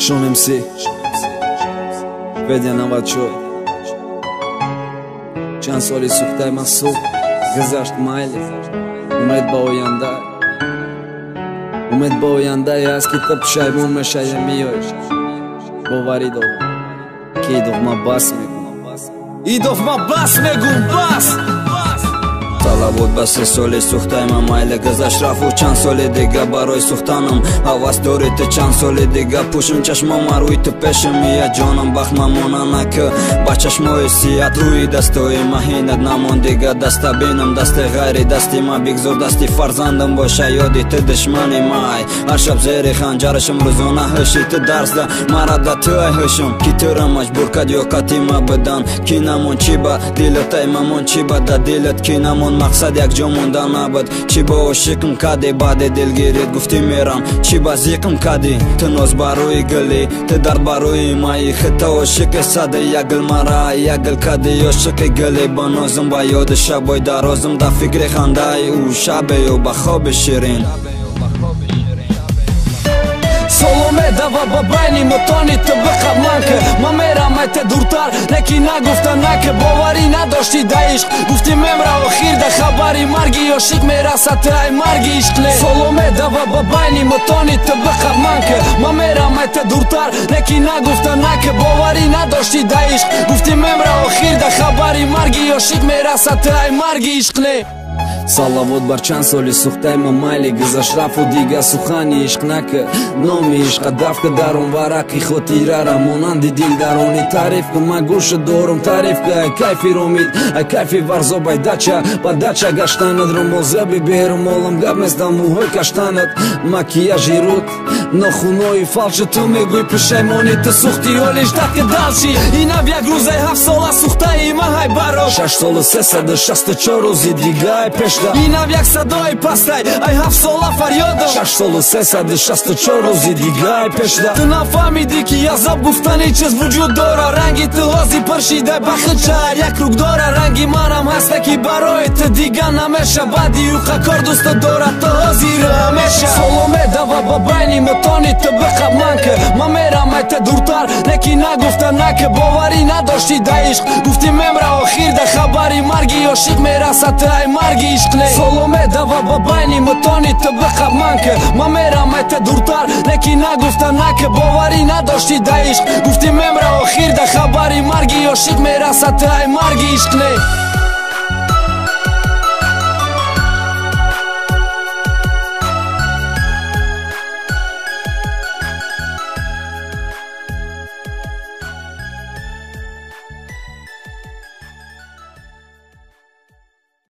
Шон МС Федя 94. Чанд соли сӯхтаи ман сӯхт, гузашт, майли. Умед ба оянда, умед ба ояндае аст, ки ту пушаймон мешавӣ, меоӣ. Боварӣ дорам, ки идома бас мегум, идома бас мегум, бас. Талабот ба 3 соли сӯхтаи ман майли, гузашт, рафту чанд соли дига барои сӯхтанам. Ҳавас дорӣ ту чанд соли дига пӯшум чашмома рӯи ту пешам ия ҷонам бахт мамона нака ба чашмои сият рӯи дастои маҳинат намон дига даста бинам дасти ғайри дасти ма бигзор дасти фарзандам боша ёди ту душмани май. Ҳар шаб зери ханҷарашам рӯзона ҳуши ту дарсда мара да ту ай ҳушам ки тура маҷбур кард ё қати ма бидан ки намон чӣ ба дилатай мамон чӣ ба да дилат ки намон мақсад якҷо монда набуд. Чӣ ба ошиқм кади баъде дилгирит гуфтӣ мерам, чӣ ба зиқм кадӣ ту ноз барои гулӣ, ту дард барои маи хита ошиқи сади як гул мара як гул кади ошиқи гулӣ ба нозум ба ёди шабои дарозум да фикри хандаи ӯ шабею ба хоби ширин. Соломедава ба байни мутони ту биқаб манка, ман мерам ай ту дуртар, лекин нагуфта нака. Боварӣ надоштӣ да ишқ, гуфтӣ мемра охир да хабари марги ошиқ мерасад ту ай марги ишқ не. Соломедава ба байни мутони ту биқаб манка, ман мерам ай ту дуртар, лекин нагуфта нака. Боварӣ надоштӣ да ишқ, гуфтӣ мемра охир да хабари марги ошиқ мерасад ту ай марги ишқ не. Салавот бар чанд соли сӯхтаи ман майли, гузашт, рафту дига сухани ишқ нака. Номи ишқа дафка дар он варақи хотирара монанди дилдаронӣ таъриф кун, ман гӯша дорум таъриф ка. Ай кайфи ромид, ай кайфи варзоб, ай дача ба дача гаштанат, румозаби берумолам гап нестам мӯҳои каштанат, макияжи руд, нохунои фалши ту мегӯй пушаймонӣ ту сӯхти олиш датки далши. Инав як рӯзаи 7 сола сӯхтаи ман ҳай баро 6 солу 364 рӯзи дига ай пеш. Инав як садои пастай ай 7 сола фарёдам 6 солу 364 рӯзи дига ай пешда. Ту нафаҳмидӣ ки азоб гуфтани чиз вуҷуд дора, ранги ту ҳози пуршида ба худшаҳр як руг дора. Ранги манам ҳаста ки барои ту дига намеша, баъди юқа кор дӯсту дорад ту ҳозиру ҳамеша. Соломедава ба байни мутони ту биқаб манка, ман мерам ай ту дуртар, лекин нагуфта нака. Боварӣ надоштӣ да ишқ, гуфтӣ мемра охир да хабари марги ошиқ мерасад ту ай марги ишқ не. Соломедава ба байни мутони ту биқаб манка, ман мерам ай ту дуртар, лекин нагуфта нака. Боварӣ надоштӣ да ишқ, гуфтӣ мемра охир да хабари марги ошиқ мерасад ту ай марги ишқ не.